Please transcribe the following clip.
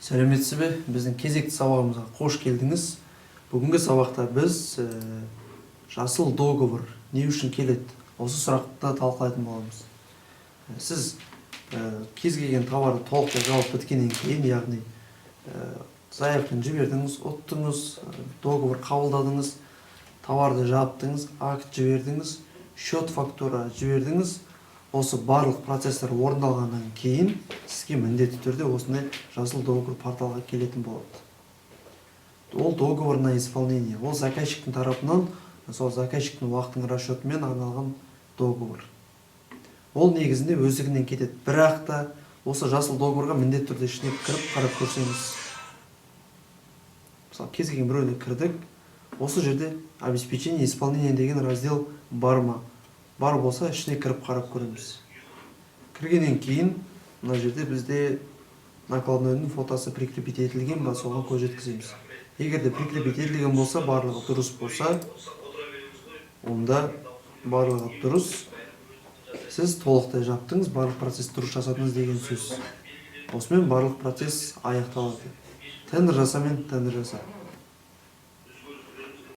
Сәлеметсіз бе! Біздің кезекті сабағымызға қош келдіңіз. Бүгінгі сабақта біз жасыл договор не үшін келеді, осы сұрақты талқылайтын боламыз. Сіз кез келген товарды толықтай жауып біткеннен кейін, яғни заявканы жібердіңіз, ұттыңыз, договор қабылдадыңыз, товарды жаптыңыз, акт жібердіңіз, счет фактура жібердіңіз, осы барлық процесстер орындалғаннан кейін сізге міндетті түрде осындай жасыл договор порталға келетін болады. Ол договор на исполнение, ол заказчиктің тарапынан, сол заказчиктің уақытының расчетымен арналған договор. Ол негізінде өздігінен кетеді, бірақ та осы жасыл договорға міндетті түрде ішіне кіріп қарап көрсеңіз. Мысалы, кез келген біреуіне кірдік, осы жерде «Обеспечение исполнения» деген раздел бар ма? Бар болса, ішіне кіріп қарап көреміз. Кіргеннен кейін мына жерде бізде накладнойдың фотосы прикрепить етілген ба, соған көз жеткіземіз. Егер де прикрепить етілген болса, барлығы дұрыс болса, онда барлығы дұрыс, сіз толықтай жаптыңыз, барлық процесс дұрыс жасадыңыз деген сөз. Осымен барлық процесс аяқталады. Тендер жаса мен тендер жаса.